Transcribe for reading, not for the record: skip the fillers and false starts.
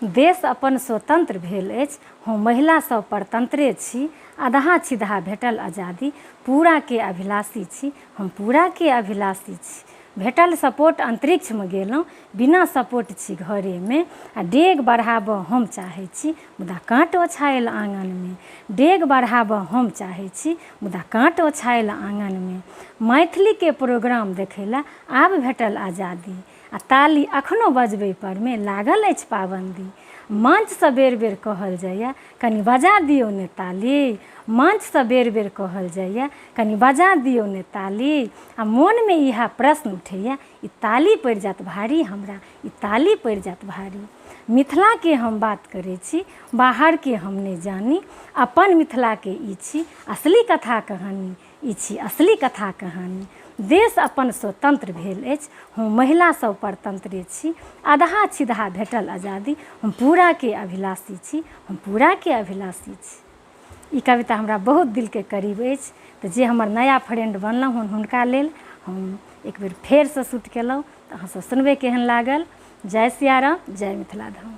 देश अपन स्वतंत्र भेल अछि, हम महिला सब परतंत्रे छी, अदहा छिदहा भेटल आजादी, पूरा के अभिलाषी छी, हम पूरा के अभिलाषी छी। भेटल सपोर्ट अन्तरिक्षमे गेलहुँ, बिना सपोर्ट छी घरेमे, आ डेग बढ़ाबऽ हम चाहै छी, मुदा काँट ओछायल आँगनमे। डेग बढ़ाबऽ हम चाहै छी, मुदा काँट ओछायल आँगनमे। मैथिलीके प्रोग्राम देखै लए आब भेटल आजादी, आ ताली अखनो बजबै परमे लागल अछि पाबन्दी। मंचसँ बेर-बेर कहल जाइए, कनी बजा दियौ ने ताली। मंचसँ बेर-बेर कहल जाइए, कनी बजा दियौ ने ताली। आ मोनमे इएह प्रश्न उठैए, ई ताली पड़ि जायत भारी हमरा, ई ताली पड़ि जायत भारी। मिथिलाके हम बात करै छी, बाहरके हम नहि जानी। अपन मिथिलाके ई छी असली कथा कहानी। ई छी असली कथा कहानी। देश अपन स्वतंत्र भेल अछि, हम महिला सब परतंत्रे छी, अदहा छिदहा भेटल आजादी, हम पूरा के अभिलाषी छी, हम पूरा के अभिलाषी छी। ई कविता हमरा बहुत दिलके करीब अछि, तऽ जे हमर नया फ्रेंड बनलहुँ हन हुनका लेल हम एक बेर फेरसँ शूट केलहुँ, तऽ अहाँ सब सुनबै केहन लागल। जय सियाराम, जय मिथिला धाम।